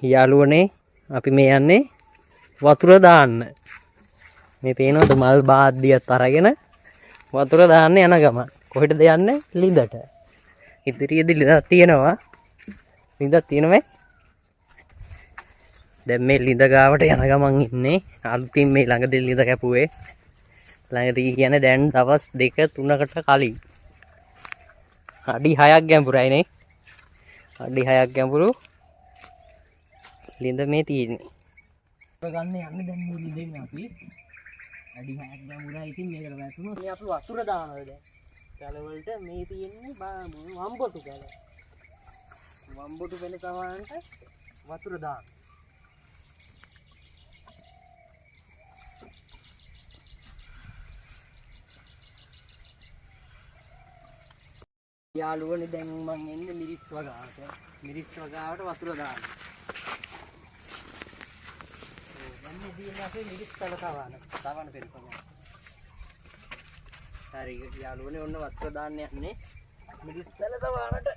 යාළුවනේ, අපි මේ යන්නේ වතුර දාන්න. මේ පේනවද මල් බාද්දියත් අරගෙන වතුර දාන්න යන ගම. කොහෙටද යන්නේ? ලිඳට. ඉදිරියේදී ලිඳක් තියෙනවා. ලිඳක් තියෙනවා. දැන් මේ ලිඳ ගාවට යන ගමන් ඉන්නේ. අලුතින් මේ ළඟදී ලිඳ කැපුවේ. ළඟදී කියන්නේ දැන් දවස් දෙක තුනකට කලින්. අඩි 6ක් ගැඹුරයි නේ. අඩි 6ක් ගැඹුරු ලිඳ මේ තියෙන්නේ. ගන්න යන්නේ දැන් මේ ලිඳෙන් අපි. අඩි 6ක් ගැඹුරයි. ඉතින් මේකට වැටුණොත් මේ අපි වතුර දානවා දැන්. කැල වලට මේ තියෙන්නේ වම්බොටු කැල. වම්බොටු පෙළ සමානට වතුර දාන. යාළුවනේ, දැන් මං එන්නේ මිරිස් වගාවට. මිරිස් වගාවට වතුර දාන්න. ඔව්, දැන් මේ තියෙන්නේ අපේ මිරිස් පැල තවන. තවන පෙළ තමයි. හරි යාළුවනේ, ඔන්න වතුර දාන්න යන්නේ මිරිස් පැල තවානට.